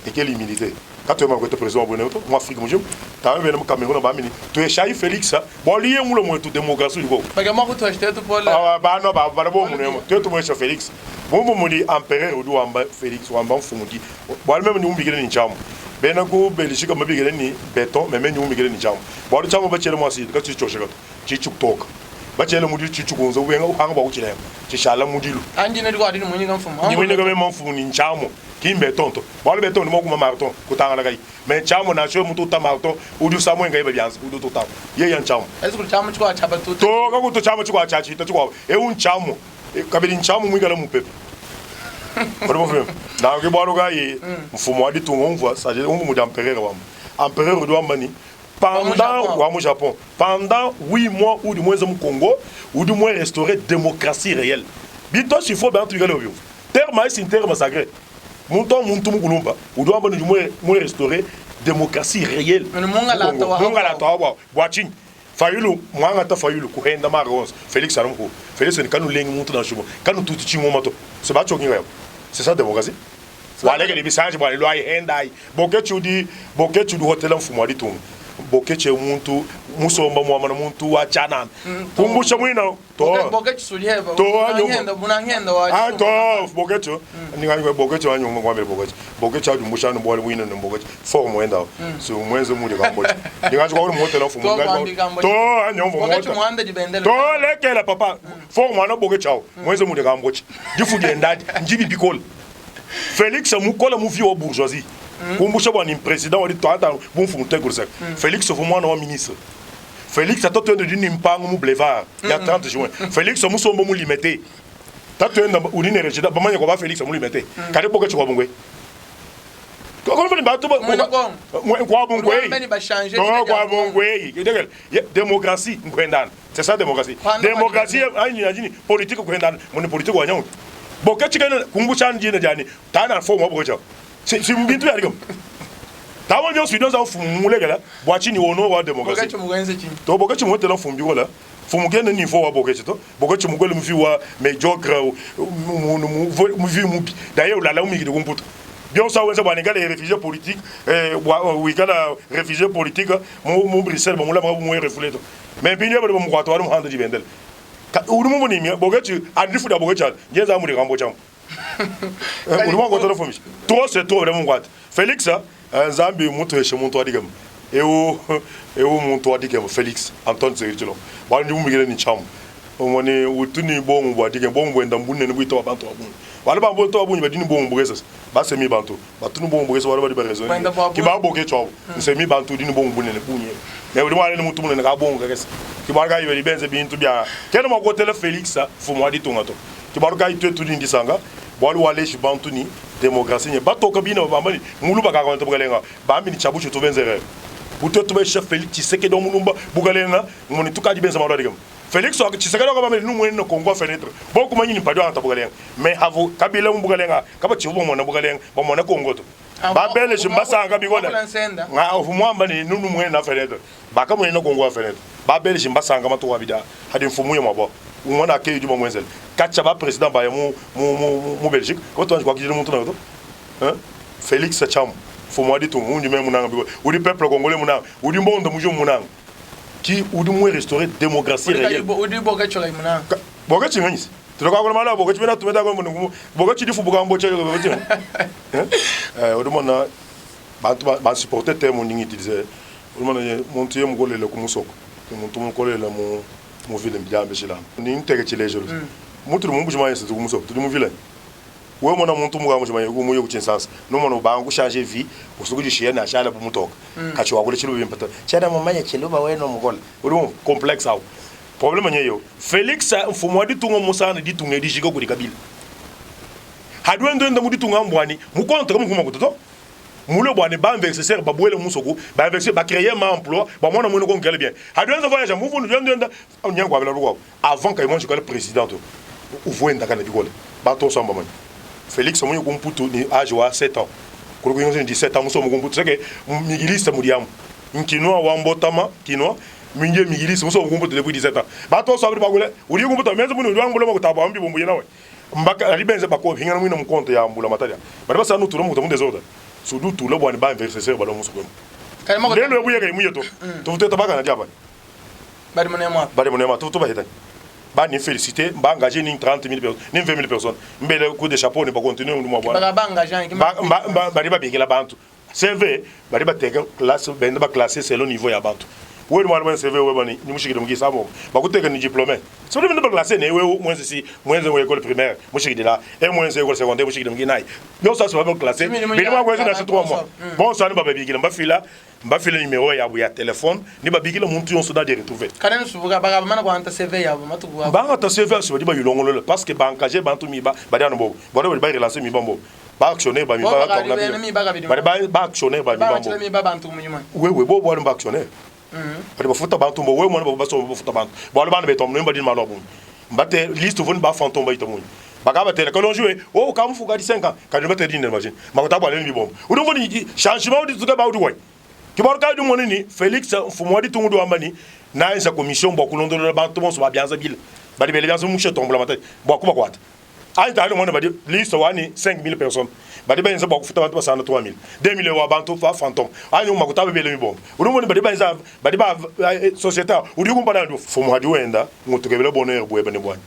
et quelle humilité. Quand tu es président moi Afrique mujim, t'as même au Cameroun ba mini. Tu es Chahi Félix, bon lié mulo mo tu démocratie du ko. Parce que moi, tu acheté tout pour le. Ah ba no ba ba bo mu tu tu mo Félix. Bon mo di empereur udi wamba Félix wamba mfumu di. Bon même ni umbigile ni nchamu. Bena ku Belgique mabigile ni béton mais même ni umbigile ni nchamu. Bon nchamu ba chele mwasi ka chi chosheka. Chi chuktoka. Ba chele mudi chi chukunza ubenga uhanga ba kuchilenga. Chi shala mudilu. Anji ne diko adini mwenye mfumu. Ni mwene kame mfumu ni nchamu. Ki béton to. Bon béton ni mo kuma marton kutanga kai. Mais nchamu na sho mutu ta marton udi samwe ngai ba byanza udi tuta. Ye ya nchamu. Est-ce que chamu chiko achaba tu? To ka kuto chamu chiko achachi to chiko. E un chamu. Kabili nchamu mwikala mupepe. Bari mo Na ke bwalo ka ye mfumo wa ditunga umvwa saje umvu mu empereur wa. Empereur udi wamba ni pendant wa mu Japon pendant 8 mois ou du moins mu Congo ou du moins restaurer démocratie réelle. Bito s'il faut bien tu galo bio. Terme c'est un terme sacré. Muntu muntu mukulumba udi wamba ni du moins moins restaurer démocratie réelle. Mais munga la Congo. tawa. Munga la tawa bwa chini. Fayulu mwanga ta Fayulu kuhenda mara onse. Félix Aramko. Félix ni kanu lengi muntu na shumo. Kanu tuti chingo mato. C'est ba chokinga yo. C'est ça démocratie. Waleke ni bisanje bwa lwa henda ai. Bokechu di bokechu di hotel mfumo adi tunga. Bokeche muntu musomba mwamana muntu wa chana. Kumbusha mwina to. Boke chisulie ba. To, anyo. Ngenda buna ngenda wa. Ah to bokechu. Ninga ngwe bokechu anyo ngwambele bokechu. Bokechu adi mbushano bwa mwina ni bokechu. Formo enda. So mwenze muri kamboche. Ninga kwa uri hotel mfumo. To kwambi kamboche. To anyo Boke mfumo. chumuanda dibendele. To lekela papa. Formo mwana bokechu awo. Mwenze muri kamboche. Difu ndadi njibi bikola. Félix mukola muvi wa bourgeoisie. Kumbusha bwa ni président wali to ata bumfu mutegurisa. Félix fu mwana wa ministre. Félix atoto ndo dini mpango mu boulevard ya 30 juin. Félix musombo mu limete. Tatu enda unine rejida bamanya kwa ba Félix mu limete. Kale boke chwa bungwe. Ko ko bato ba Mwene Kongo. Mwe kwa bungwe. Mwene ba changer To dina kwa dia bungwe. Idegel. Démocratie nkwendana. C'est ça démocratie. Kwanda kwa Démocratie ayi ni politique kwendana. Mune politique wa nyawo. Boke chikene kumbusha njine jani. Tana form wa boke. Si si mbintu ya rigam. Tawo nyo sido za fumulegela. Bwa chini wono wa Boke démocratie. chumuwenze chini. To boke chimwetela mfumbi kola. Fumukene niveau wa boke chito. Boke chimugwele mvi wa médiocre mu mubi. D'ailleurs ulala umikide kumputa. Bien ça wenza bwana ngale réfugié politique wikala réfugié politique mu mu Bruxelles mu la mu refoulé to. Mais binye bali mu kwato wali mu handa dibendele. Uri mu munimi boke chi andifu da boke cha nyenza muri kambo chamu. Uri mu kwato fumishi. Trop c'est trop vraiment kwata. Félix Nzambi muntu eshe muntu adigam. Eu eu muntu adigam Félix Antoine Tshisekedi Tshilombo. Bali ndi mumigire ni chamu. Omone utuni bongo bwa dige bongo bwenda mbune ni bwito abantu abunye. Bali ba bongo abunye badini bongo bwesa. Basemi bantu. Batuni bongo bwesa bali bali ba raison. Bwenda bwa Ki ba boke chwa. Nsemi bantu dini bongo bunene bunye. Mais uri mwana ni muntu munene ka bongo kakese. Ki ba ka yibeli benze bintu bya. Kene makotele Félix fumu adi tonga to. Ki ba ka itwe tudi ndisanga. Bwali waleshi bantu ni démocratie nye batoka bina bambani mulu baka konta bukalenga bambi ni chabucho to benzere. Bu tuetu besha Felix Tshisekedi wa Mulumba bukalenga ngumone tukadi benza malu adikema. Felix wa Tshisekedi wakabamba ne numuene ne Congo fenêtre. Bo kumanyi ni mpadi wangata bukalenga. Mais havu Kabila mu bukalenga kaba tshivu bamona bukalenga bamona Congo to. Ba Belge mbasanka bikole. Nga uvu muamba ne numuene na fenêtre. Bakamuene na Congo fenêtre. Ba Belge mbasanka matuku abidi hadi mfumu ye mwabo. Umona ke yudi bamwenzele. Kacha ba president ba mu mu mu mu Belgique. Ko tuanji kwakidila muntu na to. Hein? Felix Tshiamo mfumu wa ditunga undi meme munanga bikole udi peuple congolais munanga udi mbonda mujo munanga ki udi mwe restaurer démocratie réelle udi boka chola munanga boka chinganyisi tulakakula mala boka chimena tumeta ko mungu boka chidi fubuka mbo chelo boka chinganyisi eh udi mona bantu ba supporter te muningi utiliser udi mona muntu ye mukolele ku musoko muntu mukolele mu mu ville mbiambe shilana ni nteke chilejelo mutu mu mbuji mayi ku musoko tudi mu ville. Wewe mona muntu muka mushimanye ku muye ku Tshinsansa numona ubanga ku changer vie usuku jishiya na shala bu mutoka kachi wakule tshiluba bimpe to tshiena mumanye tshiluba wenu mukola udi mu complexe awu probleme nyeyo Felix mfumu wa ditunga musana ditunga dijika kudi Kabila hadi wendo enda mu ditunga mbwani mu contre mukuma kutoto mule bwani ba investisseur babuele musoku ba investisseur ba créer ma emploi ba mwana mwene ko ngale bien hadi wenza voyage muvundu wendo enda nyango abela lukwa Avant Kaimonji kale president to uvuenda kana bikole bato samba mani Felix munye kumputu ni age wa 7 ans kuli kuyinga ni 17 ans musomo kumputu seke migiliste mudiamu nkinwa wa mbotama kinwa minje migiliste musomo kumputu depuis 17 ans bato samba bakule uri kumputu menzo munu lwangula makutaba ambi bombu yenawe mbaka ali benze bako hingana mwina mukonto ya mbula matalia bali basanu tulo mukuta munde zoda sudu tulo bwani ba investisseur balo musuko lelo ebuye kai muye to tuvute tabaka na diaba Badi munema. Badi munema tout ba hitani. Ba ni féliciter, ba engager ni 30 000 personnes, ni 20 000 personnes. Mbele coup de chapeau ni ba continuer mu bwana. Ba ba engager ba ba badi ba bikila bantu. CV badi ba teka classe benda ba classer selon niveau ya bantu. Wewe mwana mwana CV wewe bani ni mushikide mugisa mo. Ba kuteka ni diplômé. So benda ba classer ne wewe mwenze si mwenze wa école primaire mushikide la et mwenze école secondaire mushikide muginai. Yo ça c'est pas classer. Bidi mwa kwenze na 3 mois. Bon ça ni ba bikila ba fila Mbafile numero yabo ya telephone ne babikila muntu yonso na de retrouver. Kana nsubuka bakaba mana kwanta CV yabo matuku abo. Bangata CV aso badi bayilongolola parce que ba engager bantu miba badi anu bobo. Badi badi ba relancer miba mbobo. Ba actionnaire ba miba Bo ba bakadi ba bene miba kabidi. Badi ba ba actionnaire ba miba Ba mbobo. miba bantu munyuma. Wewe bobo badi ba actionnaire. Badi bafuta bantu mbobo wewe mwana bobo baso bafuta bantu. Bwalu bana betu amu badi malu abungi. Mbate liste voni ba fantôme ba itamunyi. Bakaba tele kalonjwe oh kamufuka di 5 ans kadi bate di imagine. Makota bwa lemi bombo. Udumvoni changement udi tuka ba udi wai. Kibaru kayi dimone ne, Felix, mfumu wa ditunga udi wamba ne, Naenza commission bua kulondolola bantu bonso ba bianza bile badi bele bianza mu mushete wa mbulamatadi bua kubakuata. Anyi tangila umone badi liste wa ne 5000 personnes badi benza bua kufuta bantu basana 3000, 2000 wa bantu ba fantome anyi makuta abo bele mibombo. Udi umone badi benza badi ba societe udi kumpala ne mfumu hadi wenda ngutukebela bonheur buebe ne buanyi.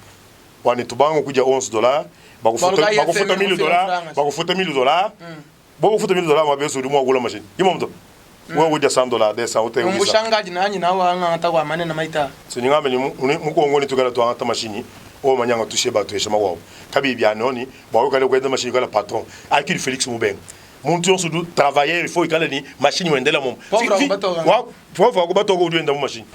Bua ne tubangu kudia 11 dollars bakufuta bakufuta 1000 dollars bakufuta 1000 dollars Bobo kufuta 1000 dollars mabeso udi mua kula mashinyi. Imwe mto. Wewe uja 100 dollars 200 utenge. Umbushangaji nanyi nawo angata kwa manene maita. Siningambe ni mukongo ni tukala tuangata mashinyi o manyanga tushe batu esha makwabo. Kabi bya noni bwa ukale kwenda mashinyi kala patron. Akili Felix Mubenga. Muntu yonso du travailleur il faut ikale ni machine wendela mom. Pauvre akubatoka. Wa pauvre akubatoka udi wenda mu machine.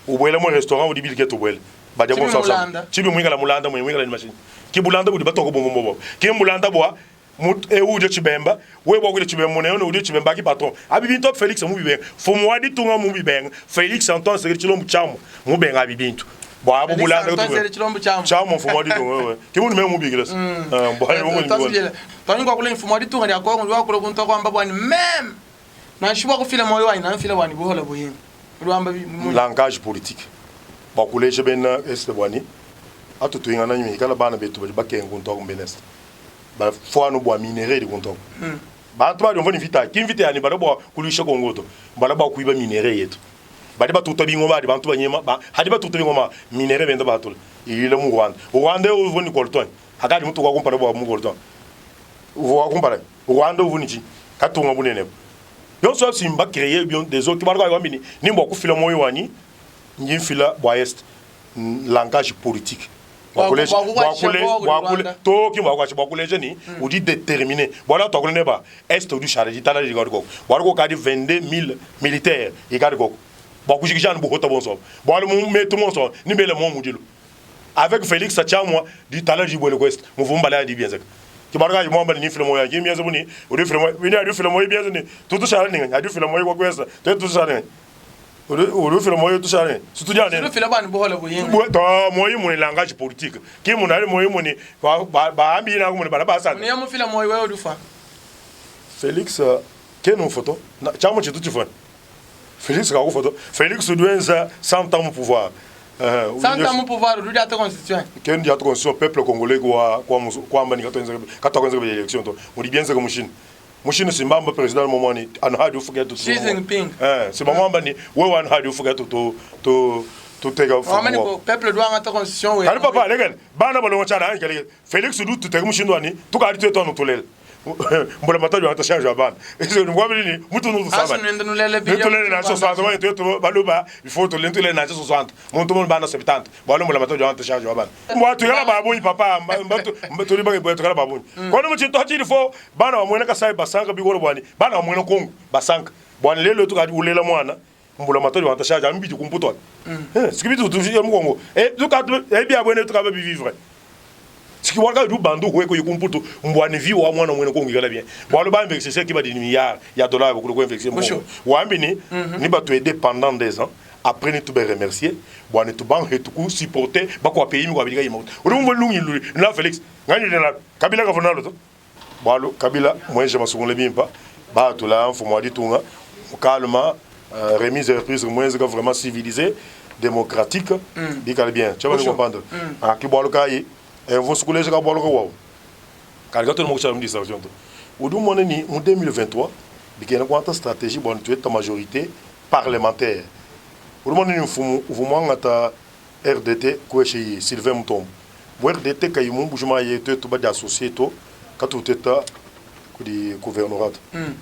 Ubwela mu restaurant udi bilike tubwela. Badia Chibi bonso mulanda. Chibi mwingala mulanda mwingala ni machine. Kibulanda budi batoka bombo bombo. Kimbulanda bwa eu udi tshibemba wewe bwa kudi tshibemba mune udi tshibemba ki patron abi bintu Felix mu bibenga fumu wa ditunga mu bibenga Felix Antoine Tshisekedi Tshilombo Tshiamwa mu benga abi bintu bwa abu bulanda Antoine Tshisekedi Tshilombo Tshiamwa Tshiamwa mfumu wa ditunga wewe ki mundu meme mubikila se bwa yo mundu Twanyi kwa kule mfumu wa ditunga dia Kongo udi wakula kuntu kwamba bwani meme nansha bwa kufila moyo wanyi namfila bwani buhola buhinga udi wamba langage politique bwa kuleja bena est bwani atu tuingana nyimi ikala bana betu badi bakenga kuntu aku mbena est bafuanu bua minerai idi kuntu aku bantu badi umvua ne mvita ki mvita yani badi bua kuluisha Kongo to badi bua kuiba minerai yetu badi batuta bingoma adi bantu banyema ba, hadi batuta bingoma minerai benda batula iyile mu Rwanda Rwanda uvua ne coltan hakadi mutu wa kumpala bua mu coltan uvua wa kumpala Rwanda uvua ne tshinyi katunga bunene yonso asi mba créer bien des autres badi bambi ni ni bua kufila moyo wanyi ndi mfila bua est langage politique to ki bua kuleja ni udi déterminé bua tuakule neba est udi ushala ditala didi kadi koko bualu kukadi 22000 militaires ikadi koko bua kujikija anu buhota bonso bualu mu metu monso ni bele mo mudilu avec Félix Tshiamwa ditala didi buele ku est muvumba la di bienzeka. Ke bualu kayi muamba ne, Ndi mfila muoyo wanyi. Ki mbienze bu ne, udi ufila muoyo, bine adi ufila muoyo bienze ne, tudi tushala ne nganyi? Adi ufila muoyo kwa kuenza, tuetu tushala ne nganyi? Udi, udi ufila muoyo tushala ne nganyi? Si tudi anu Udi ufila bua ne buhole buhinga. Bu, to, muoyo mune langage politique. Ki mune ali muoyo mune, ba, ba, baambi nanku mune bana basanda. Mune ya mufila muoyo wewe udi ufua. Felix kena ufua to. Na, tshiamu tshitu tshifua. Felix kakufua to. Felix udi wenza 100 ans mu pouvoir. 100 ans mu pouvoir udi udiata constitution. Ken udiata constitution peuple congolais kwa kwa kwamba ni katuenza katuakuenza kabidi election to. Mudi bienzeka mu Chine. Mu Chine si mbamba president momwa ni anu hadi ufuka tu. Xi Jinping. Eh, si bamwamba ni wewe anu hadi ufuka tu tu tu tuteka Wamba ni ko peuple doit angata constitution we. Kali papa lekele bana balongo chana anyi kale Felix udi ututeka mushindu wani tukadi tuetu anu tulela. Mbula matadi wangata charge ya bana. Ngwabili ni mutu nu tusaba. Nitulele na 60 wani tuetu baluba il faut tulele tulele na 60. Muntu mu bana 70. Bwalu mbula matadi wangata charge ya bana. Mbwa tuyala babunyi papa mbatu tuli bage bwa tuyala babunyi. Kono muchintu hachili fo bana bamwena kasai basanka bikolo bwani. Bana bamwena Kongo basanka. Bwani lelo tukadi ulela mwana mbula matadi wangata charge ambidi kumputwa. Sikibitu tu mu Kongo. Eh tukatu eh bia bwene tukaba vivre. Siki waka du bandu hueko yikumputu mbwani vi wa mwana mwene kongo ikala bien. Bwalo ba investisseur ki ba di milliards ya dollars beaucoup ko investir mo. Wambi ni ni ba tu aider pendant des ans après ni tu be remercier bwani tu ban hetu ku supporter ba ko pays mi ko abika yima. Uri mbo lungi luli na Felix ngani na Kabila ka fona loto. Bwalo Kabila mwenje masungule bimpa ba tula mfumo wa ditunga calme remise et reprise mwenze ka vraiment civilisé démocratique bikale bien. Tu vas comprendre. Ah ki bwalo kai vous sukuleje ka bwalo ka wawo. Kali ka tona mo distraction to. Udu mone ni mu 2023 bikena kwanta stratégie bon tu ta majorité parlementaire. Udu mone ni mfumu uvumwanga ta RDT kweshe Sylvain Mutombo. Bo RDT kayi mu bujuma ye to ba associé to katuteta kudi gouvernorat.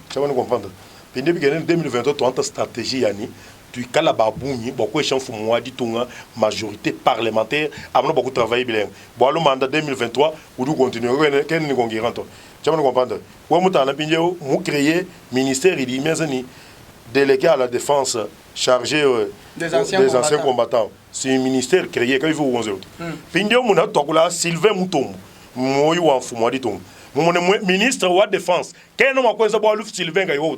Tu vas comprendre. Pinde bikena 2023 to anta stratégie yani tuikala babunyi bwa mfumu wa ditunga majorité parlementaire amuna bwa travailler bilenga. Bwalo mandat 2023 udi continuer ken ni concurrent to. Tu vas comprendre. Wa mutana pinde mu créer ministère idi meza ni délégué à la défense chargé des anciens des anciens combattants. C'est un ministère créé quand il faut 11 autres. Pinde muna tokula Sylvain Mutombo moyi wa mfumu wa ditunga. Mumone ministre wa défense keno makwenza bwa lufu Sylvain kayo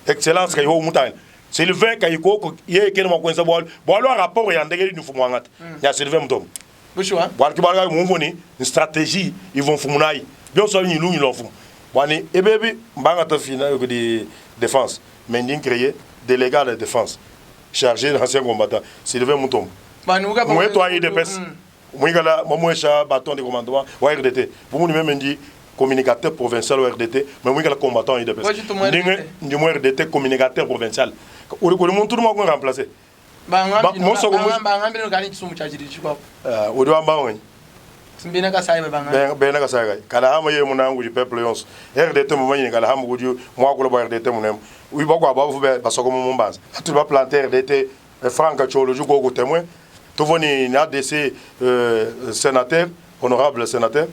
Excellence kayo mutana. Sylvain kayiko ye keno makwenza bwa bwa lo rapport ya ndenge ni mfumu wangata. Ya Sylvain Mutombo. Bushwa. Bwa kibala mumvoni ni stratégie ils vont mfumu nayi. Bien sûr ni lungi lo mfumu. Bwani ebebi mbanga ta fina di défense mais ndi créer délégué à la défense chargé d'anciens combattants Sylvain Mutombo. Mweto a UDPS. Mwigala mwesha bâton de commandement wa RDT. Vous même dit communicateur provincial wa RDT, mais mwigala combattant UDPS. Ndinge ndi mo RDT communicateur provincial. Uri kuri muntu mo ko remplacer. Bangambi no kani chisumu cha chiri chikwa. Uri wamba ngani. Simbina kasai banga. Bena kasai kai. Kala hama ye munangu di peuple yonso. RDT mo manyi kala hamu kudi mwakula ba RDT munem. Ui bakwa ba fu ba soko mo mbanza. Tu va planter RDT Franck Cholo juko ko témoin. Tuvoni ni ADC sénateur, honorable sénateur.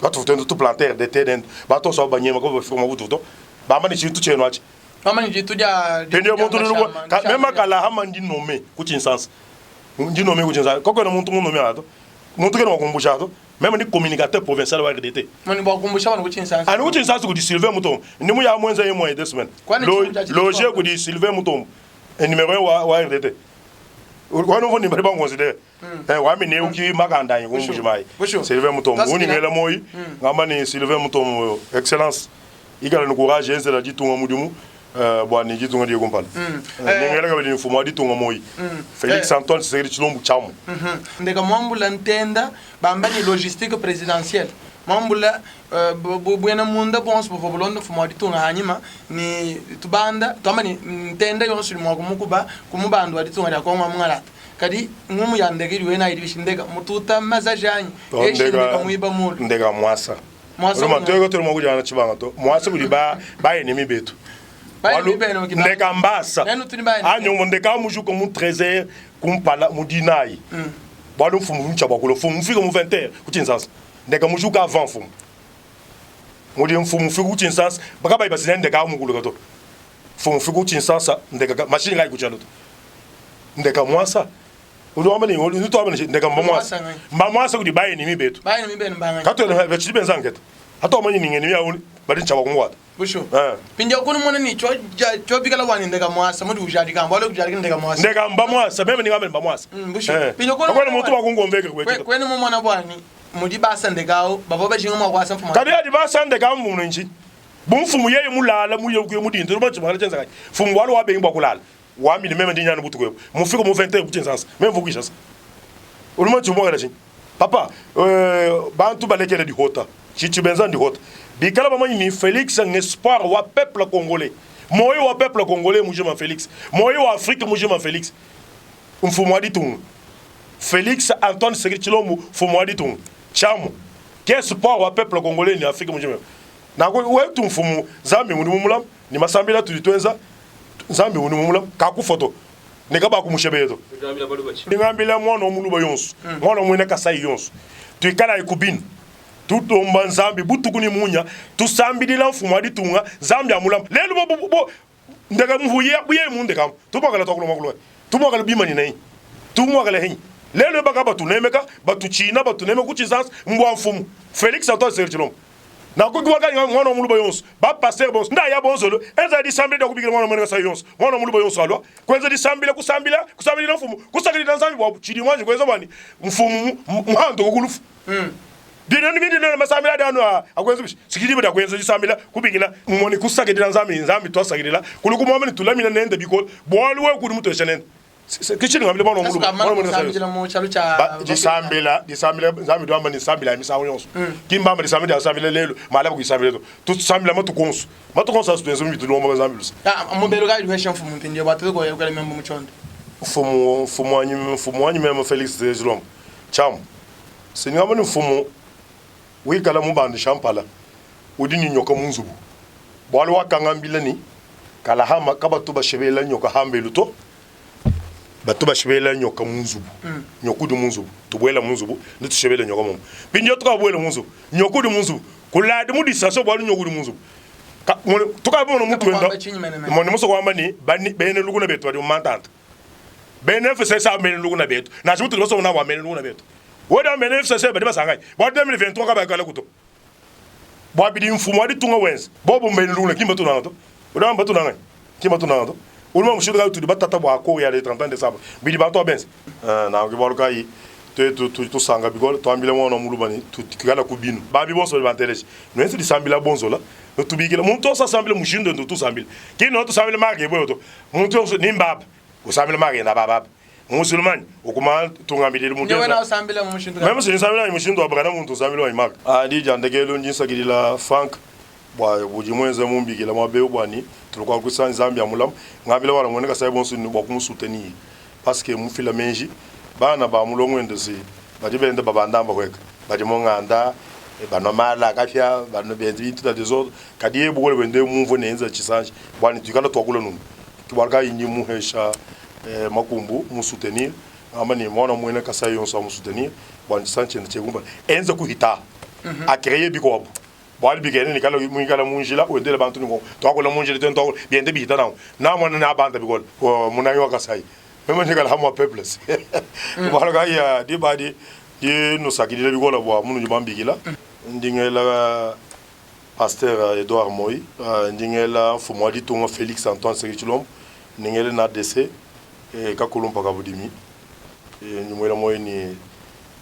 Quand tu tout planter RDT den bato so ba nyema ko fo mo bututo. Ba mani chi tu cheno achi. Mama ni jitu dia Tendio muntu lu même kala hama ndi nommé ku chinsans. Ndi nommé ku chinsans. Koko na muntu nommé ato. Muntu ke no kumbusha ato. Même ni communicateur provincial wa RDT. Mani ba kumbusha bana ku chinsans. Ani ku chinsans ku di Sylvain Mutombo. Ndi mu ya mwenza ye moyen deux semaines. Loger ku di Sylvain Mutombo. E numéro 1 wa RDT. Wano voni bari ba considérer. Eh wa mi ne uki makanda yi kumbushi mai. Sylvain Mutombo. Uni ngela moyi. Ngamba ni Sylvain Mutombo excellence. Ikala ni courage enzela ditunga mudimu. Bwa ni ditunga di kumpala. Ngela ka ni mfumo ditunga moyi. Félix Antoine Tshisekedi Tshilombo Tshiamu. Ndeka mwambula ntenda bamba ni logistique présidentielle. Mwambula bwena munda bonso buvua bulonda mfumo wa ditunga hanyima ni tubanda twamba ni ntenda yonso ili mwa kumukuba kumubandu wa ditunga lya Kongo mungalata. Kadi ngumu ya ndege ili wena ili bishindeka mututa mazajanyi eshi ndeka muiba mulu. Ndeka mwasa. Mwasa Roma mwa. tweko tuli mwakuja na chibanga to. Mwasa kuli ba ba enemi betu. Ba enemi benu ki ba. Ndeka mbasa. Nenu tuli ba enemi. Anyo ndeka mujuko mu 13h kumpala mu dinai. Bwalu mfumu mcha bwakulo mfumu mfika mu 20h kuchinzansa. Ndeka mujuka avant mfumu. Mudi mfumu mfika kuchinzansa bakaba ibasine ndeka mukulu kato. Mfumu mfika kuchinzansa ndeka machine kai kuchalo. Ndeka mwasa. Udi wamba ne udi tuamba ne ndeka mbamwasa. Mbamwasa kudi ba ennemi betu. Ba ennemi benu mbangani? Katuena batshidi benza enquete. Atu wamanyi ni ennemi au badi ntshia bakumwata. Bushuwa. Mpindieu kunu mona ne tshio tshio bikala bua ne ndeka mwasa mudi ujadika mbualu kujadika ndeka mwasa. Ndeka mbamwasa meme ni ngamba mbamwasa. Bushuwa. Mpindieu kunu mona muntu wakungomveka kwetu. Kwenu mumona bua ni mudi basa ndeka au bavua bajinga mua kuasa mfumu. Kadi adi basa ndeka mfumu nchi. Bu mfumu yeye mulala muye kuye mudinda udi mutshimangala tshienza kayi? Mfumu bualu wabengi bua kulala. Wambi ne meme ndi nyana butuku ebu. Mufike mu 20 heures kutshienza meme mvua kuishasa. Udi mutshimangala tshinyi? Papa, bantu balekele dihota. Tshitshi benza ndihota. Bikala bamanyi ni Felix ng'espoir wa peuple congolais. Moyo wa peuple congolais mujima Felix. Moyo wa Afrique mujima Felix. Mfumu wa ditunga. Felix Antoine Tshisekedi Tshilombo mfumu wa ditunga. Tshiamu. Ke espoir wa peuple congolais ni Afrique mujima. Nanku wetu mfumu Nzambi udi mumulama ne masambila atudi tuenza Nzambi udi mumulama kakufua to ne kabakumushebeya to. Ngambila muana wa muluba yonso, muana wa muena Kasai yonso, tuikalayi ku binu tutomba Nzambi butuku ne munya, tusambidila mfumu wa ditunga Nzambi amulama. Lelu bo bo ndeka mvuye buye mu ndeka tumuakala tuakula makulu tumuakala bimanyina yi tumuakala henyi lelu baka batunemeka batutshina batunemeka ku tshisansa mbua mfumu Felix Antoine Tshisekedi Tshilombo. Nanku kiwakanyika mwana wa muluba yonso, ba pasteur bonso, ndaya bonso lo, enza disambila dia kubikila mwana wa mwena Kasai yonso, mwana wa muluba yonso alua kuenza disambila, kusambila, kusambila mfumu, kusakidila Nzambi bua tshidi muanji kuenza bua mfumu muhanduke ku lufu. Bidi bindi nena masambila adi anu akuenza bishi? Sikidi dia kuenza disambila, kubikila mumone kusakidila Nzambi, Nzambi tuasakidila, kulu kumuamba ne tulamina nende bikole, bualu wewe kudi mutuesha nende. Kichini ngambile mwana wa muluba, mwana wa mwena Kasai. Disambila, disambila Nzambi tuamba ni sambila misangu yonso. Kimbamba disambila disambila lelu, malaba kuisambila to. Tusambila matuku onso. Matuku onso asutuenza mu bitulomba Nzambi lusa. Ah, mubelu kayi duhesha mfumu mpindieu bua tuetu kuela membo mu tshiondo? Mfumu, mfumu wanyi, mfumu wanyi meme Felix Tshilombo. Tshiamu. Singamba ni mfumu wikala mubandisha mpala udi ni nyoka mu nzubu. Bualu wakangambila ni kalahama kabatu bashebela nyoka hambelu to. Batu bashebela nyoka mu nzubu. Nyoka udi mu nzubu. Tubuela mu nzubu ne tushebela nyoka momu. Mpindieu tukabuela mu nzubu, nyoka udi mu nzubu. Kuladi mu distraction bualu nyoka udi mu nzubu. Tukabimona mutu wenda. Mone musue kuamba ne, bani bena lukuna betu badi mu mantanta. Bena FCC aba mbena lukuna betu. Nansha mutudi basombe nabu mbena lukuna betu. Wewe wamba bena FCC badi basanganyi. Bua 2023 kabaikalaku to. Bua bidi mfumu wa ditunga wenza, bobu mbena lukuna ki mbatunanga to. Udi wamba mbatunanga anyi? Ki mbatunanga to. Udi mwa mushindu kayi utudi batata bua accord ya le 31 decembre bidi bantu aba benza? Nanku ke bualu kayi tuetu tudi tusanka bikole, tuambila muana wa muluba ne, tuikala ku binu. Bambi bonso badi banteleja, nuenze disambila bonzola, nutubikila. Muntu yonso asambile mushindu wende utu usambila. Ki nnuena tusambila marke ebe to. Muntu yonso ni mbaba, usambila marke ende abababa. Musulmani ukuma tungambilile muntu Ndio wena usambila mu mushindu Meme si nsambila ni mushindu wa Branham muntu usambila wa Mark. Ah di dia ndekelu ndi nsakidila Frank bua budi muenze mumbikila muaba eu bua ni tulukua kusa Nzambi amulamu ngambila bana muena Kasai bonso ni bua kumusoutenir parce que mufila menji bana ba mulongo wende si badi benda babandamba hueka badi mu nganda banua mala kapia banua benza bintu bia desordre kadi yeye bukole buende mumvue ne enza tshisanji bua ni tuikala tuakula nunku ke bualu kayi ndi muhesha Makumbu mu soutenir ngamba ne mwana muena Kasai yonso amu soutenir bua tshisanji tshiende tshiye kumpala enze kuhita a creer bikuabu bualu bikene ne kala muikala mu njila wendela bantu ne nkonko tuakula mu njila tuakula biende bihita nanku na mwana ne abanda bikole munangi wa Kasai meme ndikala hamua peuples bualu kayi diba adi di nusakidila bikole bua munudi bambikila ndi ngela Pasteur Edouard Moi, ndi ngela mfumu wa ditunga Felix Antoine Tshisekedi Tshilombo, ndi ngela na ADC Kakulumpa Kabudimi, ndi muela moyi ni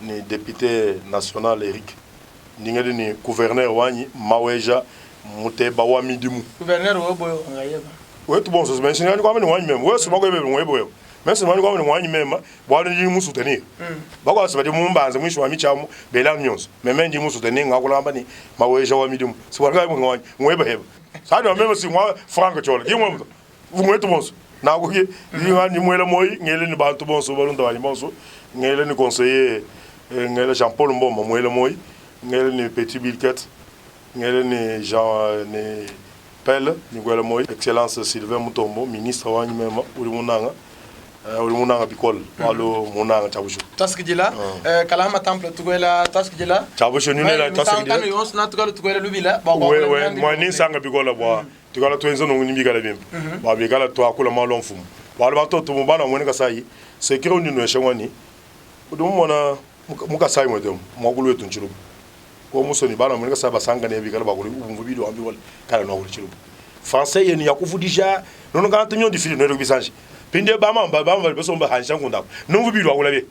ni depute national Eric, ndi ngela ni gouverneur wanyi Maweja Muteba wa midimu. Gouverneur wewe boyo ngayeba. Wetu bonso mais singa kwamba ni wanyi meme. Wewe sima kwebe ngwebo wewe. Mais sima kwamba ni wanyi meme, bualu ndi mu soutenir. Bakwasi badi mumbanze mwishi wa michamu bela nyonso. Meme ndi mu soutenir ngakulamba ni Maweja wa midimu. Sibwalika ngwanyi ngweba heba. Sadi wa meme si ngwa Frank Chola. Ki ngwe mwetu bonso. Nakuki ni mwela moyi ngele ni bantu bonso balunda banyi bonso. Ngele ni conseiller ngele Jean Paul Mbomba mwela moyi. Ngele ni Petit Bilket. Ngele ni Jean ni Pele ni gwela moyi. Excellence Sylvain Mutombo ministre wanyi mema uli munanga. Uli munanga bikole bualu munanga tshiabushu. Tuasakidila Kalahama Temple tukuela tuasakidila. Tshiabushu nunela tuasakidila. Misangu yonso natukala tukuela lubila bua kuakula We we mwa ni nsanga bikole bua tukala tuenza nungu ni bikala bimpe bua bikala tuakula malu a mfumu. Bualu batoto mu bana muena Kasai secret undi nuesha ngwani. Udi mumona mu Kasai muetu emu, muakulu wetu ntshiluba. Wewe musue ne bana ba Kasai basanka nebe bikale bakula bumvue bidi wambi wala kala nuakula tshiluba. Français yenu yakuvudija nono kana tunyo difili nuele kubisanji. Pindie bama ba bama bali basomba hansha nkunda. Numvu bidi wakula be.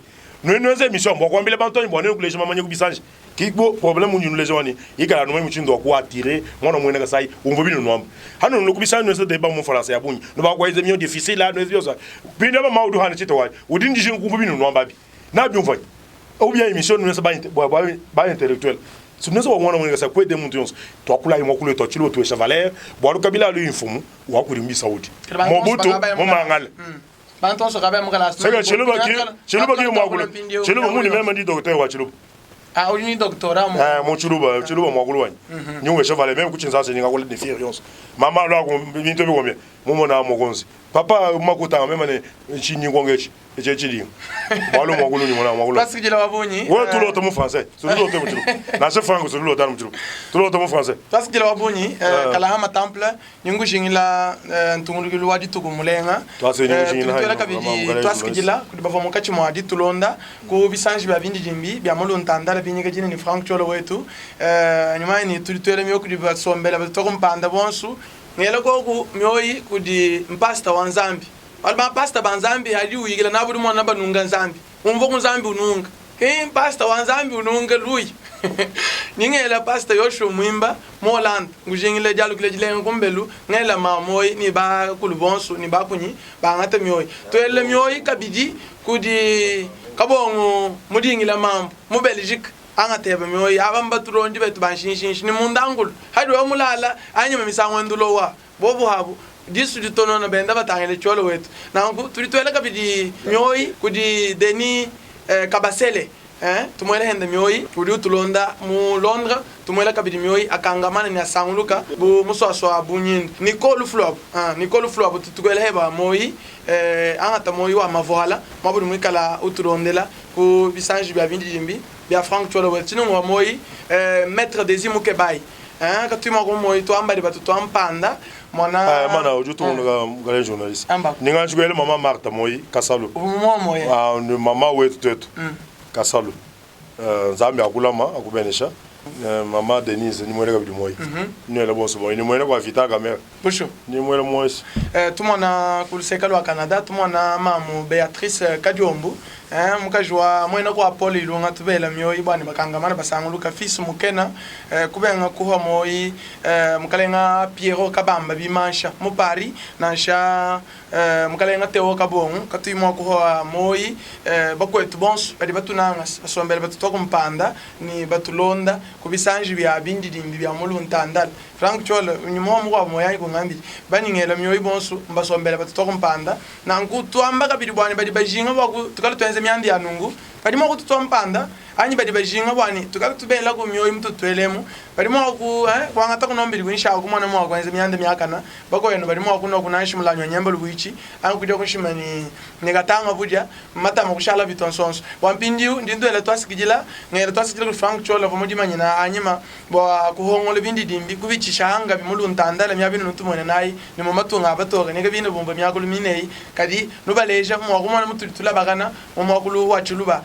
Nuenu nuenze émission bua kuambila bantu anyi bua nuenu kuleja mamanya kubisanji. Ki bo problème undi nuleja wani ikala numanye mushindu wa ku attirer mwana muena Kasai umvue bidi nuamba. Hano nulo kubisanji nuenze deba mu français ya bungi. Nubakwaize mio difficile la nuenze biosa. Pindie ba ma udu hana chito wani. Udi ndijinga kumvua bidi nuamba bi. Na biumvua. Ou bien émission nuenze ba ba ba intellectuel. Sunenze wa mwana muena Kasai kwede muntu yonso. Twakula imwa kule twachilo tuesha valeur. Bwalu kabila lu infumu wa kulimbi Saudi. Mobutu mumangale. Bantu onso kabe mukala. Saka Tshiluba ki Tshiluba ki mwakulu. Tshiluba muni meme ndi docteur wa Tshiluba. Ah, uri ni doctorat mu. Eh, mu Tshiluba, Tshiluba mwakulu wanyi. Nyunge chevale meme kuchinza se ninga kule ni fier yonso. Mama lo ko bintu bi combien? Mumona mokonzi. Papa makuta meme ne chinyi kongechi. Eche chili. Bwalu mwakulu ni mona mwakulu. Twasikijila wabunyi. Wewe tuloto mu français. Tuloto mu Tshiluba. Na se franco tuloto mu Tshiluba. Tuloto mu français. Twasikijila wabunyi Kalahama Temple nyingujingila ntungulukilu wa dituku mulenga. Tulitwela kabidi twasikijila kudi bavua munkatshi mua ditulonda ku bisanji bia bindidimbi bia muluntandala binyika dina ni Frank Ciola wetu. Nyuma ni tulitwela mioyo kudi basombela batutua kumpanda bonsu ngela koku mioyi kudi mpasta wa Nzambi. Bali ba pasta ba Nzambi hadi uyikila nabu di mwana banunga Nzambi. Umva ku Nzambi ununga. Ki pasta wa Nzambi ununga lui. Ningela pasta Yoshua Mwimba mu Hollande ngujingile dialukile dilenga kumbelu ngela mamoyi ni bakulu bonso ni bakunyi bangata mioyi. Twele mioyi kabidi kudi kabongo mudingila mambo mu Belgique angateba mioyi abamba tulondi betu banshinshinshi ni mundangulu hadi wa mulala anyima misango ndulowa bobu habu disu ditonona benda batangile cholo wetu nanku tulitwela kabidi mioyi kudi Denis Kabasele tumwele henda mioyi udi utulonda mu Londres tumwele kabidi mioyi akangamana ni asanguluka bu muswaswa bunyindu Nicole Fluabo Nicole Fluabo tutukwele heba moyi angata moyi wa mavoala mwabudu mwikala utulondela ku bisanji bia bindidimbi bia Frank Ciola wetu chinungu wa moyi maître Desi Mukebai katuma ku moyi twambali batu twampanda mwana mana uju tunga ngale journaliste ninga nchukwele mama Martha moyi Kasalu mwa moyi ni mama wetu twetu Kasalu Nzambi akulama akubenesha mama Denise ni mwele kabidi moyi ni mwele bonso moyi ni mwele kwa Vita Kamera Busho ni mwele moyi tumona kuluseka lwa Canada tumona mamu Beatrice Kadiombu mukajwa mwena kwa Paul Ilunga tubela mioyi bwani bakangamana basanguluka fils mukena kubenga kuha moyi mukalenga Pierrot Kabamba bimansha mu Paris nansha mukalenga Theo Kabongo katuyimwa kuha moyi bakwetu bonso bali batunanga basombele batutwa kumpanda ni batulonda kubisanji bya bindidimbi bya muluntandala Frank Ciola nyuma mukwa moyi kungambi baningela mioyi bonso mbasombele batutwa kumpanda nanku twamba kabidi bwani badi bajinga bwa tukala twenze myandi ya nungu badi mwa kututwa mpanda anyi badi bajinga bwani tukala tubela ku mioyi mututwelemu badi mwa ku kwangata kunombili kunsha ku mwana mwa kwenze myandi myakana bakoyeno badi mwa kuno kunanshi mulanyo nyemba lubuichi angu kuja kushima ni nikatanga buja matama kushala bitonsonso wampindiu ndindwela twasikijila ngela twasikijila ku Frank Ciola vomudimanyina anyima bwa kuhongola bindidimbi kubicishanga bimuluntandala myabinu nutumone nayi ni mu matunga abatoka nika bino bumba myakulu mineyi kadi nubaleja mwa kumona mutulitula bakana mu mwakulu wa Tshiluba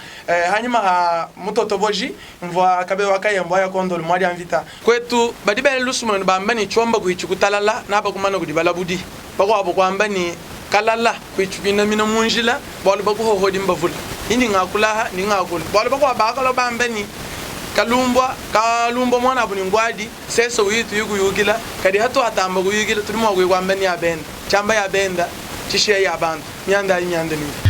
hanyuma ha mutoto boji mvwa kabe wakayembo ya kondolo mwali amvita kwetu badi bele lusumano bamba ni chomba kuichi kutalala naba kumana kudibala budi bakwabo kwamba ni kalala kuichupina mina munjila bwalu bakuhohodi mbavula indi ngakulaha ni ngakula bwalu bakwabo bakala bamba ni kalumbwa kalumbwa mwana abu ni ngwadi sesa witu yukuyukila kadi hatu atamba kuyukila tuli mwa kuikwamba ni abenda chamba ya benda chishe ya bantu myanda ayi myanda ni.